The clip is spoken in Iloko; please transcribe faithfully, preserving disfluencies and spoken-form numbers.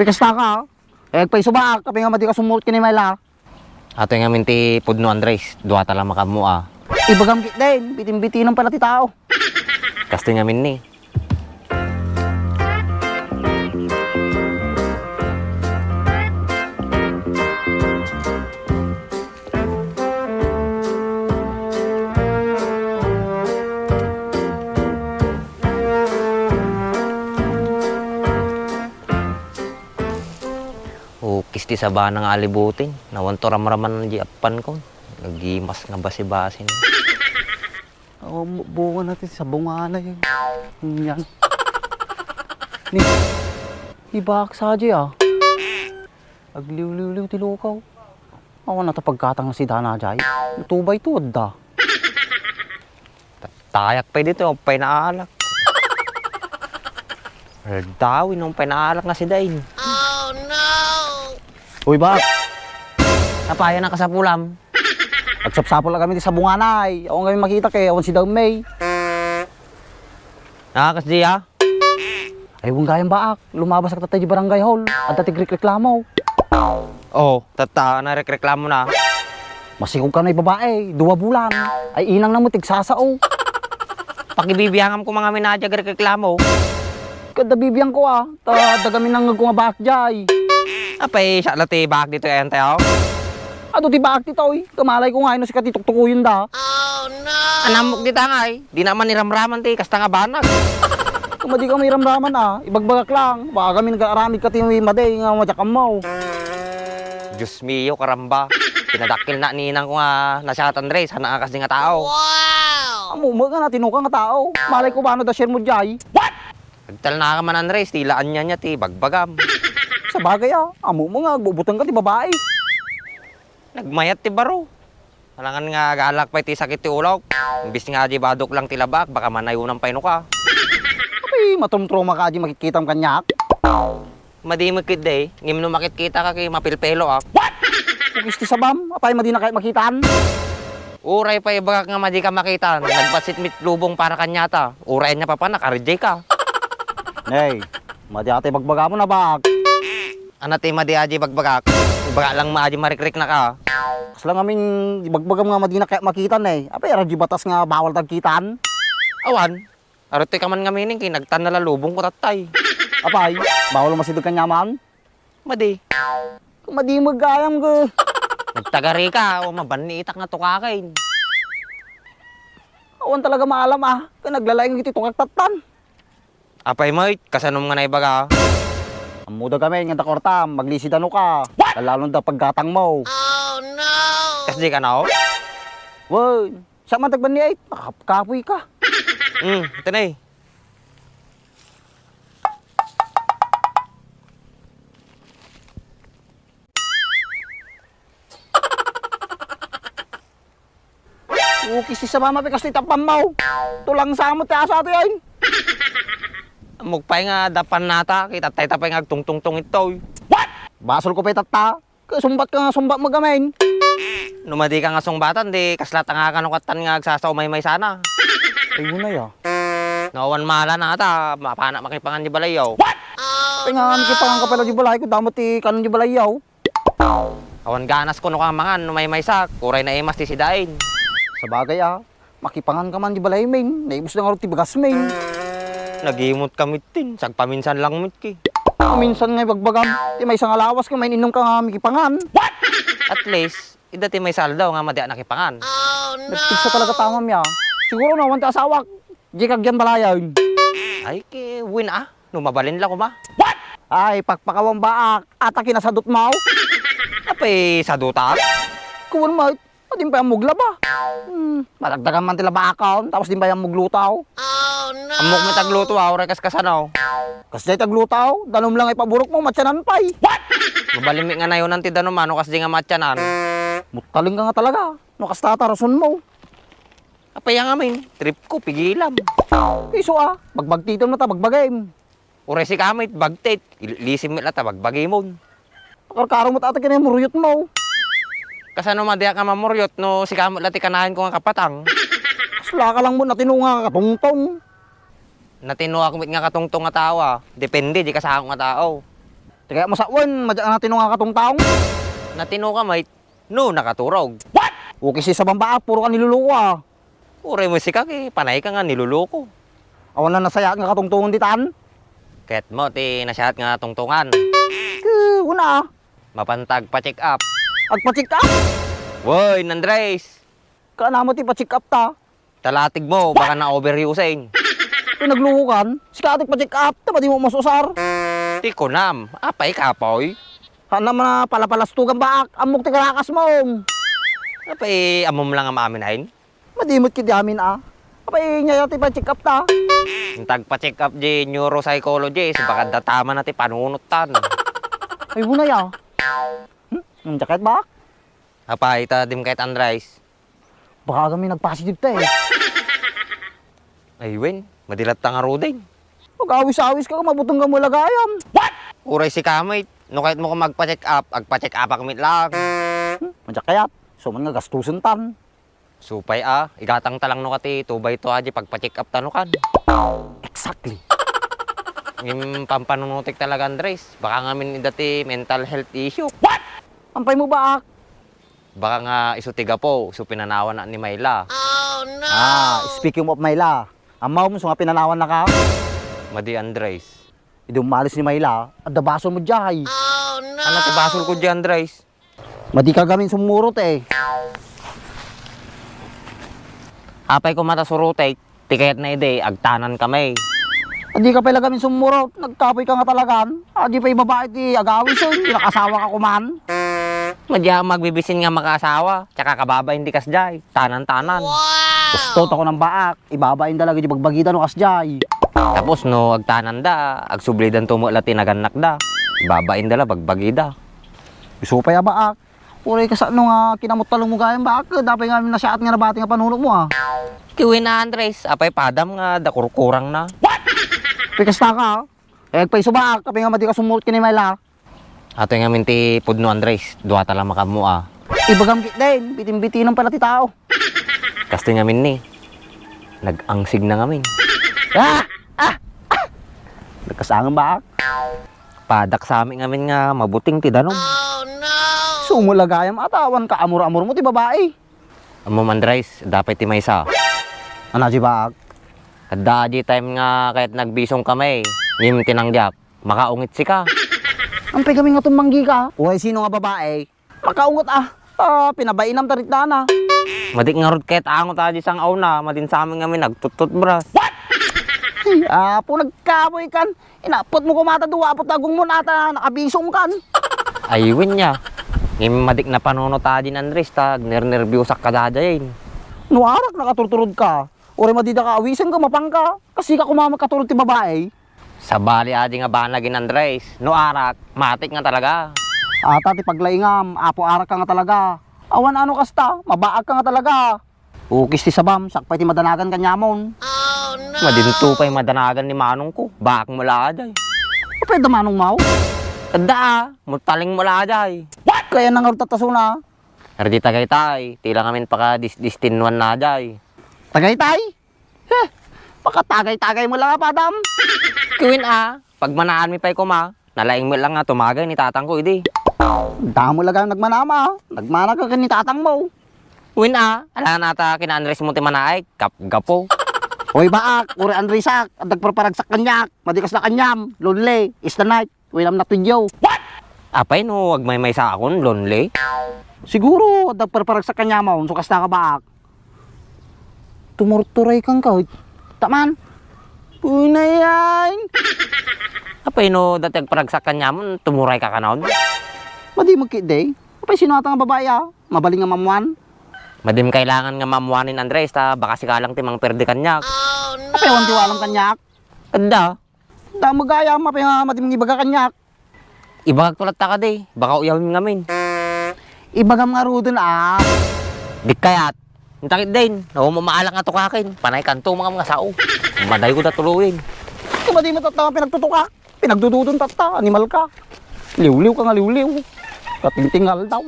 Pikas ta ka, ah. Eh, agpayso baak, apay nga madi ka sumulot ken ni Mayla. Atoy ngamin ti pudno, Andres, duata la makaammo, ah. Ibagam ketdin, bitin-bitinam pay la ti tao. Kastoy ngamin ni. Ukis ti sabana nga alibutin. Nawanto ramraman di appankon. Nagimas nga basi-basi na. Oh, bu-, bunga na ti sabunganay. Yan. Ni, ibaak sadi, ah. Agliwliwliw ti lukaw. Awan na ta pagkatang nga sidana jay. Tubay to, adda. Tayak pay dito, pay naalak. Daw, inong pay naalak nga sidain. Uy, Bak! Apay a nakasapulam? Agsapsapul a kami ti sabunganay. Awan kami makita ket awan si Dammay. Ah, kasdi, ah? Ay, wen gayam, Baak. Lumabasak tatta di barangay hall. Adda ti agrekreklamo. Oh, tatta, narekreklamo na. Masikog kano a babai, dua bulan. Ay, inang na mo, tigsasao. Pakibibiangam ko mga minadya agrekreklamo. Kada bibiang ko, ah. Ta, daga minangngeg ko nga baak jay. Apay, siya la ti baak ditoy ayan tayo? Adu ti baak ti taoy. Kamalay ko nga, no, sika ti tuktukoyen da. Anammok dita ngay. Di na man iramraman ti kasta nga banag. Kung madi ka mairamraman, ah, ibagbagak lang. Baka kami nag-aaramid ka ti madi nga madiak ammo. Diyos mio, karamba. Pinadakkel na ninang ko nga nasiatan, Andres, hana nga kasdi nga tao. Wow! Ammo, nga na, tinuka nga tao. Malay ko, bano da share mo, jay. Agtalna ka man, Andres, tila anya-anya ti bagbagam. Sabagay, ah. Ammo nga, agbubuteng ka ti babai. Nagmayat ti baro. Alangan nga agalak pay ti sakit ti ulok. Imbis nga di badok lang ti labak, baka manayunan pay no ka. Apay, matromtroma ka di makitkitam kaniak. Madi met ketdi, ngem no makitkita ka ket mapilpelo ak. Ukis ti sabam, apay madi na kayat makitan? Uray pay ibagak nga madi ka makitan, nagbassit met lubong para kaniata. Uray ania papan, nakarejay ka. Nay, madi ata ibagbagam a baak. Ania ti madi a di ibagbagak? Ibaga lang met a di marikriknak a. Kasla ngamin ibagbagam nga madi na kayat makitan, eh. Apay, adu di batas nga bawal ta agkitan? Awan. Adu ti kaman ngamin ket nagtan na la lubong ko tattay. Apay, bawal a masideg kaniaman? Madi. Madi met gayam ket. Nagtagari ka, o mabanniitak nga tukaken. Awan talaga maalam, ah. Ket naglalaing iti tukak tattan. Apay met, kasanom nga naibaga? Ammo da gamin nga da kuartam, maglisi da no ka. What? Lalo da paggatang mo. Oh, no! Kasdi ka na, oh? Wen, sa man tagbanni ay, makapkapoy ka. Hmm, ito na eh. Ukis ti sabam a pikas ti tappanmo. Tulang samot ti aso atoy ay. Ammok pay nga dapan nata, kita tayo tapay nga agtungtungtong itoy. What? Basol ko pay tatta. Kasumbat ka nga sumbat mo gamin. No madi ka nga sungbatan, di kasla ta nga kano katan nga agsasao maymaysana. Ay, unay, ah. No awan mala nata, mapana makipangan di balayyo. What? Kaya nga, makipangan ka pala di balay, kung damo ti kanon di balayyo. Awan ganas ko no ka mangan, no maymaysak, uray naimas ti sidain. Sabagay, ah. Makipangan ka man di balay, men. Naibus na nga ti bagas, men. Nagimot ka met tin, sagpaminsan lang met ki. Minsan nga ibagbagam, ti maysa nga lawas ka, maininnom ka nga makipangan. At least, ida ti maysa aldaw nga madi a nakipangan. Nagpigsa talaga tamam ya. Siguro no, awan ti asawak. Di ka agyan balayan. Ay, ki, win ah. No mabalin la koma. Ay, pakpakawan baak. Ata kinasadot mo? Apay, sadutak? Kuwan mo, Adin pay ammog laba. Hmm, madagdagan man ti labaakon, tapos din pay ammog lutaw. Ammok met agluto, ah, uray kas kasano. Kasdiay ti agluto, danum lang ay paburok mo, matianan pay. Mabalin met nga nayonan ti danum, ah, no kasdi nga matianan. Muttaling ka nga talaga, no kasta ta rason mo. Apay a ngamin, trip ko, pigilam. Isu, ah, bagbagtitom na ta, bagbagim. Uray sika met, bagtit. Ili-, lisim met latta, bagbagimon. Pakarkaro met ata ken ay muryot mo. Kasano madiak nga mamuryot no sika met la ti kanayon ko nga kapatang? Kasla ka lang mo natino nga katungtong. Natinoak met nga katungtong nga tao, ah. Depende, di kasano nga tao. Ti kayat mo sawen, madiak natino nga katungtaong. Natino ka met no nakaturog. Ukis ti sabam, baak, puro ka niluluko, a. Uray met sika, ket panay ka nga niluluko. Awan la nasayaat nga katungtongan ditan. Kayat mo ti nasayaat nga tungtongan? Ket, una, a. Mapanta agpa-check up. Agpa-check up? Wen, Andres. Kaanam ti pa-check up ta? Talatig mo, baka na-overusing. Pinagluhukan? Sika ti pa-check up, ta madi mo masusar. Ti kunam, apay kapoy? Haan man a palapalastugan, baak, ammok ti kalakas mo. Apay, ammom lang a maamin, ain? Madi met ket ti amin, a. Apay, nia ti pa-check up ta? Inta agpa-check up di neuropsychologist, baka adda tama na ti panunot tan. Ay, unay, a. Hmm? Ang jacket, baak? Apay, ta dim kayat, Andres? Baka gamin nagpositive ta, e. Ay, wen, madi latta ngaruden. Mag-awis-awis ka, mabuteng ka met la gayam. Uray sika met, no kayat mo koma agpa-check up, agpa-check up ka met lang. Hmm, madiak kayat, isu man nga gastusen tan. Isu pay, a, igatang ta lang no kadi two by two a di pagpa-check up ta no kan. Exactly. Ngem pampanunotek talaga, Andres. Baka ngamin adda ti mental health issue. What? Ampay mo, baak? Baka nga isu ti gapu, isu pinanawannak ni Myla. Oh, no! Ah, speaking of Myla, ammom isu nga pinanawannaka? Madi, Andres. Idi ummalis ni Myla, adda basolmo diay. Oh, no! Ania ti basolko diay, Andres? Madi ka gamin sumurot, e. Apay koma ta surotek, ti kayatna idi, agtanan kami. Adi ka pay la gamin sumurot, nagkapoy ka nga talagan. Adi pay babai ti agawisen, ti nakasawa ka koman. Madi a magbibisin nga makaasawa, ket kababain ti kasdiay, tanan-tanan. Wow! Gusto ta ko nang baak, ibabain da lagi di bagbagida no kasdiay. Tapos no agtananda, agsublidan to met la ti nagannakda. Ibabain da la bagbagida. Isu pay a baak. Uray kasano nga kinamuttalong mo gayam, baak, ket apay nga nasayaat nga nabati nga panunot mo, a. Ket wen a, Andres, apay padam nga adda kurkurangna? Apay kasta ka, a. E, agpayso, baak, apay nga madi ka sumurot ken ni Myla? Atoy ngamin ti pudno, Andres, dua ta la makaammo, a. Ibagam ketdin, bitinbitinam pay la ti tao. Kastoy ngamin ni, nag-angsigna ngamin. Ah! Ah! Ah! Nagkasangem, baak. Padaksa met ngamin nga mabuteng ti danum. Isu met la gayam, a, ta awan kaamur-amurmo ti babai. Ammom, Andres, adda pay ti maysa. Ania diay, baak? Adda diay time nga kayatna agbisong kami, ngem tinanggiak. Makaunget sika. Ampay gamin nga tumanggi ka? Uray sino nga babai? Makaunget, a. Ta pinabainam ta ritana. Madik ngarud ket angot a di sang-awna, madin sa amin ngamin nagtututbras. What? Ay, apo, nagkapoy kan. Inapot mo koma ta dua, apo, tagong mo na ta nakabisong kan. Ay, wen nia. Ngem madik napanunot a din, Andres, ta agnernerbiosak kadadayen. No arak nakaturturod ka, uray madida ka awisen ka, mapang ka. Kasi ka koma makaturod ti babai. Sabali a di nga banag in Andres, no arak, matik nga talaga. Ata ti paglaingam, apo, arak ka nga talaga. Awan ano kasta, mabaak ka nga talaga. Ukis ti sabam, siak pay ti madanagan kaniamon. Madinto pay madanagan ni manongko, baak mo la a diay. Apay adda manong mo? Adda a, mutaling mo la a diay. Kayatna ngarud tatta suna. Ardi Tagaytay, ti la ngamin pakadisdistinnuan na diay. Tagaytay? Heh, pakatagay-tagay mo la nga padam. Ket wen a, pagmanaanmi pay koma, nalaing met la nga tumagay ni tatangko idi. Damo la gayam nagmanam a, nagmana ka ken ni tatangmo. Wen a, ala nata ken Andres mo ti manaek, gapgapo. Hoy, baak, uray Andresak, adda agparparagsak kaniak, madi kasla kaniam, lonely, is the night. Uy, namnak video. What? Apay no agmaymaysa akon, lonely? Siguro, adda agparparagsak kaniamon, so kasta ka baak. Tumurturay kan ka, uy. Taman. Unayan. Apay no dati agparagsak kaniamon, tumuray ka kanon? Madi magkitday. Apay sino ata nga babai, a? Mabalin nga maammuan? Madim kailangan nga maammuanin, Andres, ta baka sika lang ti mangperdi kaniak. Apay awan ti walam kaniak? Adda. Damo gayam, apay nga madi mangibaga kaniak? Ibagak to latta kadi, baka uyawem ngamin. Ibagam ngaruden a. Di kayat. Inta ketdin, no, mamaalak nga tukaken. Panay kanto, mga, mga sao. Madayo da tuloyen. Kadi madi mo tatta nga pinagtutukak. Pinagdududon tatta, animal ka. Liwliw ka nga liwliw. Katingting aldaw.